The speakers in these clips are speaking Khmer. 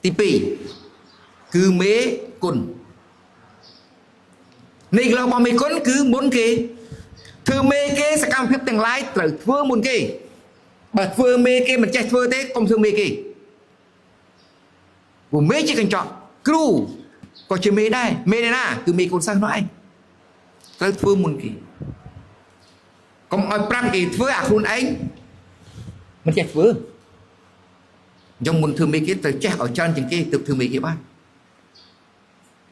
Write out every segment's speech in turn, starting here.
ទី2គឺមេគុណនៃក្លរបស់មេគុណគឺមុនគេធ្វើមេគេសកម្មភាពទាំងឡាយត្រូវធ្វើមុនគេបើធ្វើមេគេមិនចេះធ្វើទេកុំធ្វើមេគេព្រោះមេជាកញ្ចក់គ្រូក៏ជាមេដែរមេណាគឺមេកូនសិស្សនោះឯងត្រូវធ្វើមុនគេកុំឲ្យប្រាប់គេធ្វើអាខ្លួនឯងមិនចេះធ្វើអញ្ចឹងមុនធ្វើមេគេត្រូវចេះឲ្យច្រើនជាងគេទើបធ្វើមេគេបាន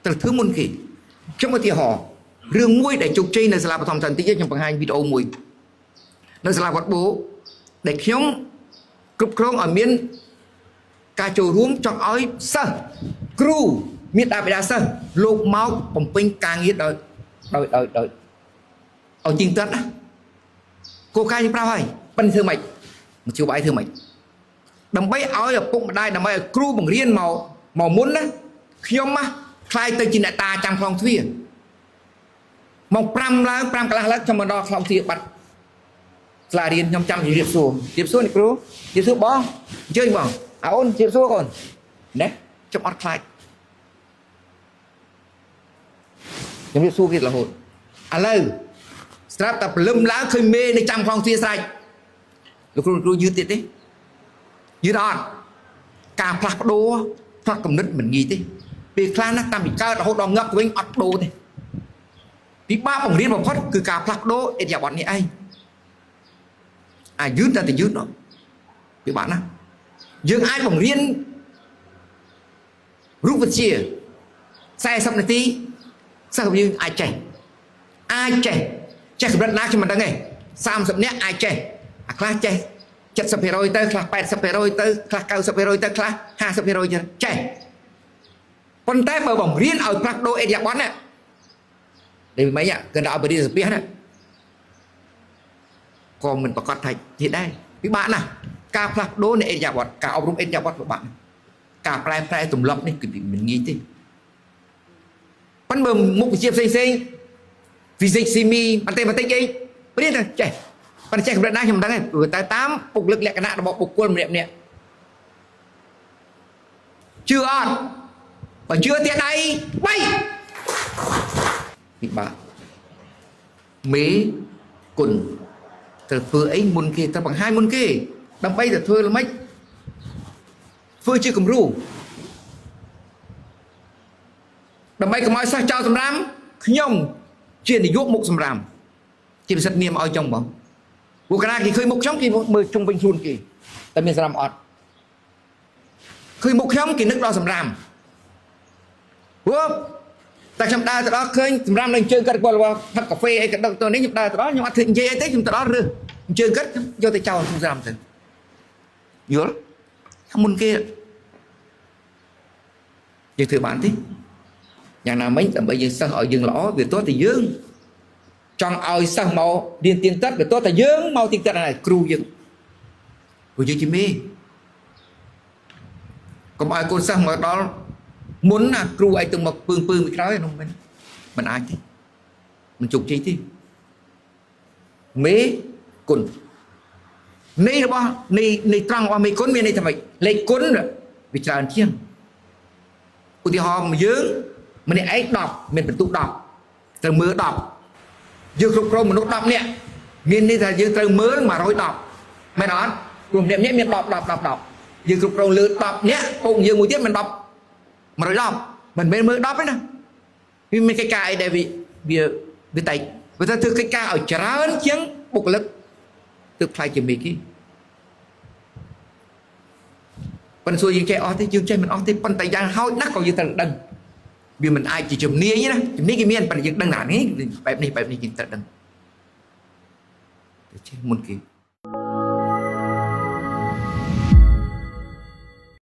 ត្រូវធ្វើមុនគេខ្ញុំឧទាហរណ៍រឿងមួយដែលជោគជ័យនៅសាលាបឋមសន្តិខ្ញុំបង្ហាញវីដេអូមួយនៅសាលាវត្តបូដែលខ្ញុំគ្រប់គ្រងឲ្យមានការចូលរួមចង់ឲ្យសិស្សគ្រូមានតាបិតាសិស្សលោកមកបំពេញការងារដោយដោយដោយដោយឲ្យទៀងទាត់ណាគោលការណ៍យើងប្រាប់ហើយប៉ិនធ្វើម៉េចមធ្យោបាយធ្វើម៉េចដើម្បីឲ្យឪពុកម្ដាយដើម្បីឲ្យគ្រូបង្រៀនមកមកមុនណាខ្ញុំណាខ្លាយទៅជាអ្នកតាចាំខ្លងទ្វារមក5ឡើង5កន្លះឡើងខ្ញុំមកដល់ខ្លងទ្វារបាត់សាលារៀនខ្ញុំចាំជម្រាបសួរជម្រាបសួរអ្នកគ្រូជម្រាបសួរបងអញ្ជើញបងអើអូនជម្រាបសួរកូនណាខ្ញុំអត់ខ្លាចខ្ញុំជម្រាបសួរគេរហូតឥឡូវស្រាប់តែព្រលឹមឡើងឃើញមេនៅចាំខ្លងទ្វារស្រេចលោកគ្រូគ្រូយឺតទៀតទេយឺតអត់ការផ្លាស់ប្ដូរផ្លាស់កំណត់មិនងាយទេពេលខ្លះណាតាំងពីកើតរហូតដល់ងាប់ទៅវិញអត់ប្ដូរទេពិបាកបង្រៀនបំផុតគឺការផ្លាស់ប្ដូរឥរិយាបថនេះឯងអាយឺតតែតែយឺតនោះពិបាកណាស់យើងអាចបង្រៀនរូបវិទ្យា40នាទីសិស្សយើងអាចចេះអាចចេះចេះកម្រិតណាខ្ញុំមិនដឹងទេ30នាក់អាចចេះអាខ្លះចេះ70%ទៅខ្លះ80%ទៅខ្លះ90%ទៅខ្លះ50%ទៅចេះប៉ុន្តែបើបង្រៀនឲ្យផ្លាស់ប្ដូរឥរិយាបថណាដែលមិនគឺដល់បរិយាសភាណាក៏មិនប្រកាសថាជាដែរពិបាកណាស់ការផ្លាស់ប្ដូរនៃឥរិយាបថការអប់រំឥរិយាបថពិបាកណាស់ការប្រែប្រែទម្លាប់នេះគឺមិនងាយទេប៉ុន្តែបើមុខវិជ្ជាផ្សេងផ្សេង physics ស៊ីមី mathematics អីរៀនតែចេះប៉ុន្តែចេះកម្រិតណាខ្ញុំមិនដឹងទេព្រោះតែតាមបុគ្គលិកលក្ខណៈរបស់បុគ្គលម្នាក់ម្នាក់ជឿអត់បើជឿទៀតដៃ3ពិបាកមេគុណត្រូវធ្វើអីមុនគេត្រូវបង្ហាញមុនគេដើម្បីតែធ្វើល្មិចធ្វើជាគំរូដើម្បីកុំឲ្យសិស្សចោលសម្រាមខ្ញុំជានាយកមុខសម្រាមជាពិសិដ្ឋនាមឲ្យចុងបងព្រោះកាលណាគេឃើញមុខខ្ញុំគេមើលជុំវិញខ្លួនគេតែមានសម្រាមអត់ឃើញមុខខ្ញុំគេនឹកដល់សម្រាមព្រោះតែខ្ញុំដើរទៅដល់ឃើញសម្រាមនឹងជើងកាត់គាត់របស់ផឹកកាហ្វេអីក៏ដឹកទៅនេះខ្ញុំដើរទៅដល់ខ្ញុំអត់ធ្វើនិយាយអីទេខ្ញុំទៅដល់រើសជើងកាត់ខ្ញុំយកទៅចោលក្នុងសម្រាមទៅយល់មុនគេយើងធ្វើបានទេយ៉ាងណាមិញដើម្បីយើងសិស្សឲ្យយើងល្អវាទោះតែយើងចង់ឲ្យសិស្សមករៀនទៀងទាត់វាទោះតែយើងមកទៀងទាត់ហើយគ្រូយើងព្រោះយើងជាមេកុំឲ្យកូនសិស្សមកដល់មុនណាគ្រូឯងទៅមកពើងពើងពីក្រោយនោះមិនអាចទេមិនជោគជ័យទេមេគុណនៃរបស់នៃត្រង់របស់មេគុណមានន័យថាម៉េចលេខគុណវាច្រើនជាងឧទាហរណ៍យើងម្នាក់ឯង10មានបន្ទុក10ត្រូវមើល10យើងគ្រប់គ្រងមនុស្ស10នាក់មានន័យថាយើងត្រូវមើល110មែនអត់ព្រោះម្នាក់ៗមាន10 10 10 10យើងគ្រប់គ្រងលើ10នាក់ពងយើងមួយទៀតមាន10 110មិនមែនមើល10ទេណាវាមានកិច្ចការអីដែលវាវាវាតែវាថាធ្វើកិច្ចការឲ្យច្រើនជាងបុគ្គលិកទើបខ្លាយជាមេគេប៉ុន្តែសួរយើងចេះអស់ទេយើងចេះមិនអស់ទេប៉ុន្តែយ៉ាងហោចណាស់ក៏យើងត្រូវដឹងវាមិនអាចជាជំនាញណាជំនាញគេមានប៉ុន្តែយើងដឹងណានេះបែបនេះបែបនេះយើងត្រូវដឹងតែចេះមុនគេ